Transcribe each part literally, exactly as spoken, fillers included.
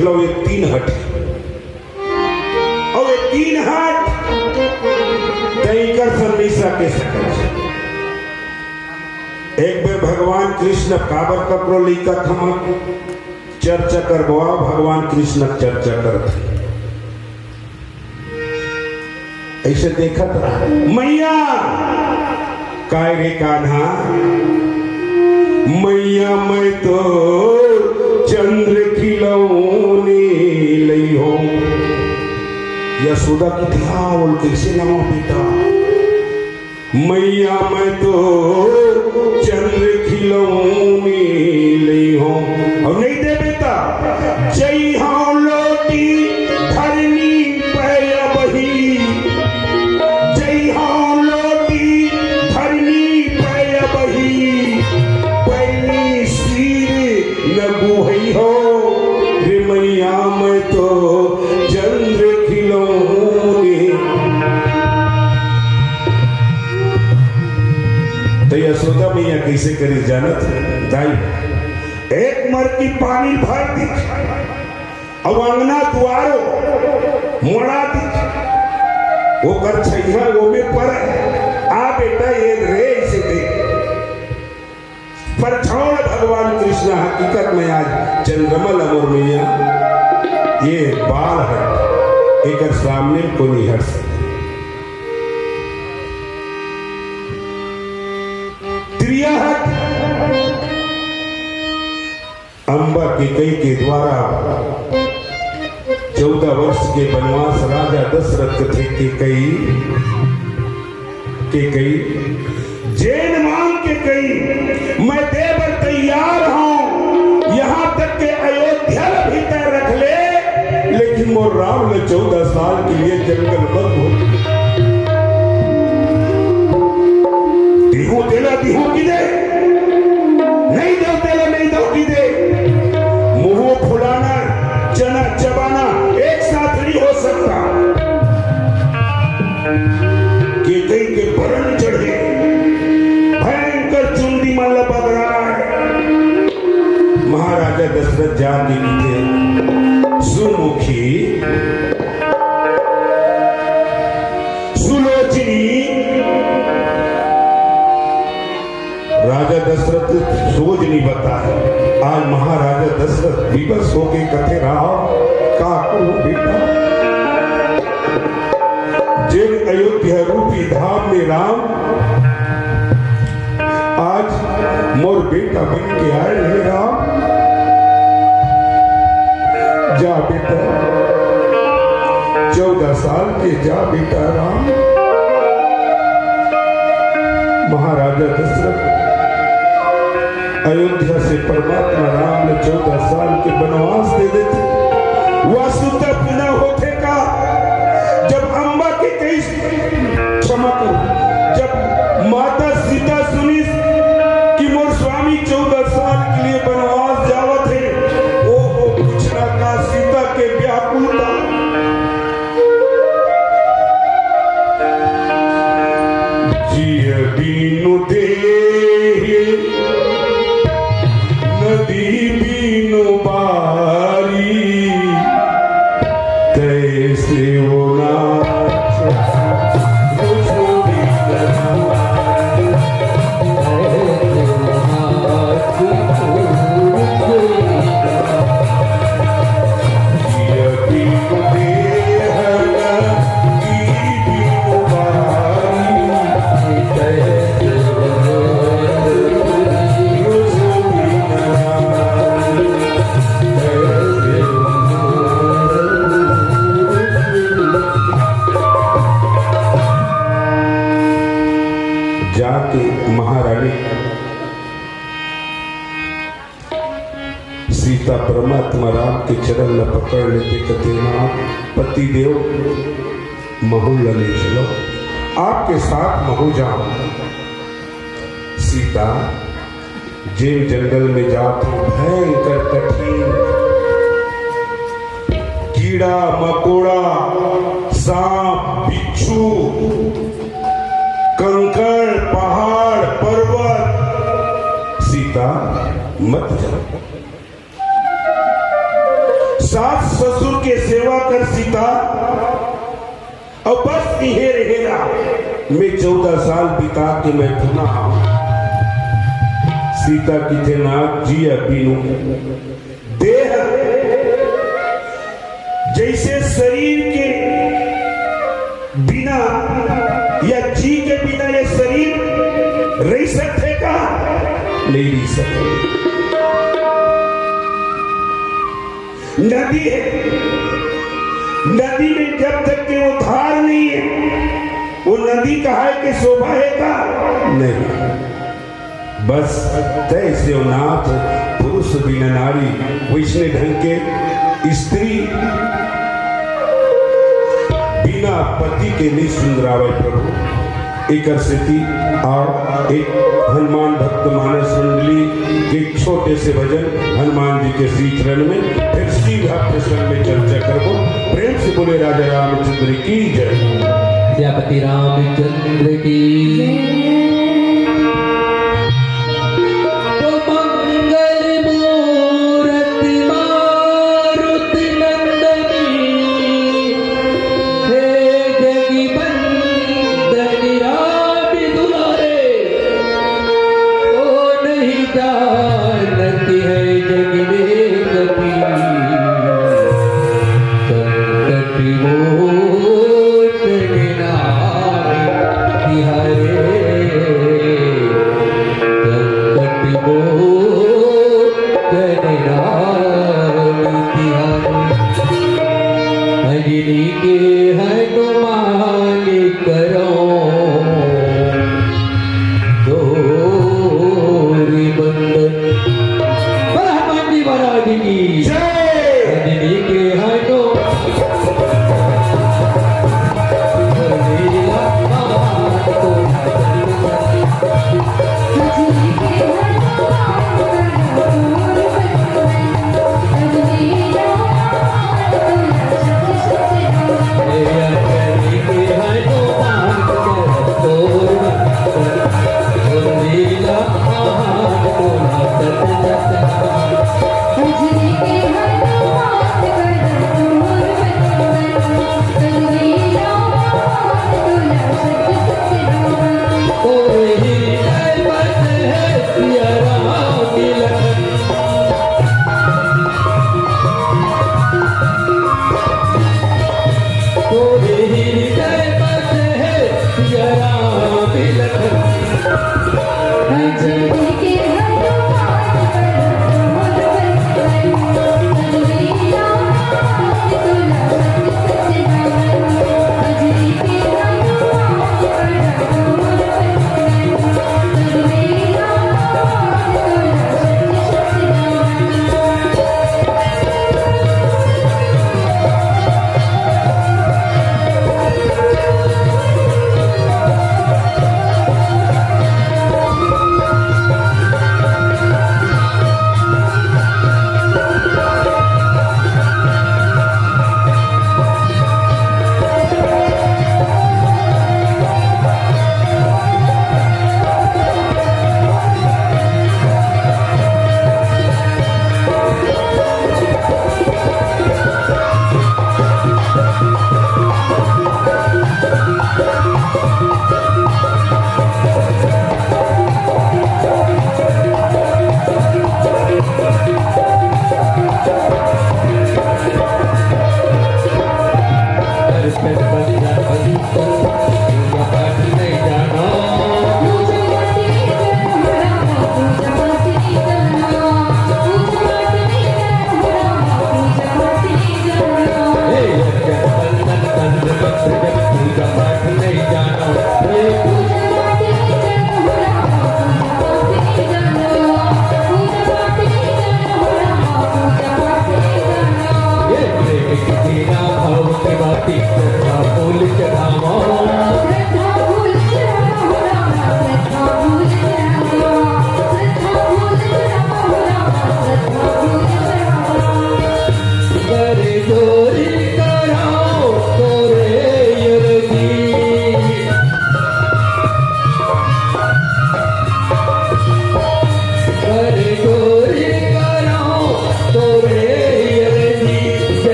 लो, ये तीन हट, अउ ये तीन हट तैं कर संदेशा के सकत। एक बेर भगवान कृष्ण काबर ककरो लइका खमा चर्चा करबो, भगवान कृष्ण चर्चा करत हे। अइसे देखत रहा। मैया, काय रे कान्हा? मैया, मैं तो चंद्र खिलौने लई हो। यशोदा कथे, "हाँ, बोल, कइसे लावंव बेटा?" मैया, मैं तो चंद्र खिलौने लई हो। अउ नइ देबे त जइहौं लोटी धरनी पै अबही। जइहौं लोटी धरनी पै अबही। पैनी सिर न गुहई हो। रे मैया, मैं तो चंद्र खिलौने। त यशोदा मैया कइसे करिस जानत हे? दाई, एक मरकी पानी भर दिस, अउ अंगना दुवारो मोड़ा दिस, ओकर छइहां ओमे परय। आ बेटा, ये रे, अइसे दे। परछांव भगवान कृष्ण हकीकत में आज चंद्रमा ल मोर मैया, ये बाल हट, एकर सामने कोई नहीं हट सकता। त्रिया हट, अम्बा केकई के द्वारा चौदह वर्ष के बनवास राजा दशरथ कथे, केकई, केकई, जेन मांग केकई, मैं दे बर तैयार हौं। यहां तक के अयोध्या ल भी तैं रख ले, लेकिन मोर राम ल चौदह साल के लिए जंगल मत भूल। दिहूं तेला दिहूं कि दे, नइ देव तेला नइ देव कि दे। मुंह फुलाना, चना चबाना एक साथ नहीं हो सकता। केकई के बरन चढ़े, भयंकर चुंदी मन ल बगराय। महाराजा दशरथ जाके कथे, सुमुखी, सुलोचनी, राजा दशरथ सोच नहीं बताए। आज महाराजा दशरथ विवश होके कथे, राम, का करूं बेटा? जेन अयोध्या रूपी धाम में राम आज मोर बेटा बन के आए हे राम। जा बेटा, चौदह साल के जा बेटा राम। महाराजा दशरथ अयोध्या से परमात्मा राम ल चौदह साल के बनवास दे देथे। वास्तवता पुनः होथे का? जब अम्बा केकई, क्षमा करो, जब माता सीता सुनिस कि मोर स्वामी चौदह साल के लिए बनवास जावत हे, ओ, ओ पूछना का सीता के व्याकुलता। जिय बिनु देहि नदी बिनु बारी, तैसे ओ नाथ मुझ बिन नारी। जाके महारानी सीता परमात्मा राम के चरण ल पकड़ लेथे, कथे, "राम, पति देव, महू ल ले चलो, आपके साथ महू जाऊं।" सीता जेन जंगल में जात हो, भयंकर कठिन कीड़ा मकोड़ा, सांप, बिच्छू, कंकड़, पहाड़, पर्वत, सीता मत जाओ। सास ससुर के सेवा कर सीता, अउ बस इहे रहेला। मैं चौदह साल बिता के मैं पुनः आऊं। सीता किथे, नाथ जी, अभी नू देह जैसे शरीर के बिना या जी के बिना ये शरीर रह सकथे का? नहीं रह सकथे। नदी है, नदी में जब तक के वो धार नहीं है, वो नदी कहाय के शोभा है का? नहीं। बस तैसे ओ नाथ, पुरुष बिना नारी, वैसने ढंग के स्त्री बिना पति के नहीं सुंदरावय प्रभु। एकर सेती आव एक हनुमान भक्त मानस मंडली के छोटे से भजन हनुमान जी के श्री चरण में, फिर सीधा प्रसंग में चर्चा करबो। प्रेम से बोले राजा रामचंद्र की जय। सियापति रामचंद्र की। तो मंगल मूरत मारुति नंदनी, हे जगी बंदनी राम दुलारे, तो नहीं जानती है जग में कभी। संकट मोचन नाम तिहारे, संकट मोचन नाम तिहारे। अंजनी के हनुमान करो जोरी बंदन। बोला हनुमान जी महाराज की। जय। अंजनी के हनुमान।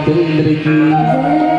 गोविंद की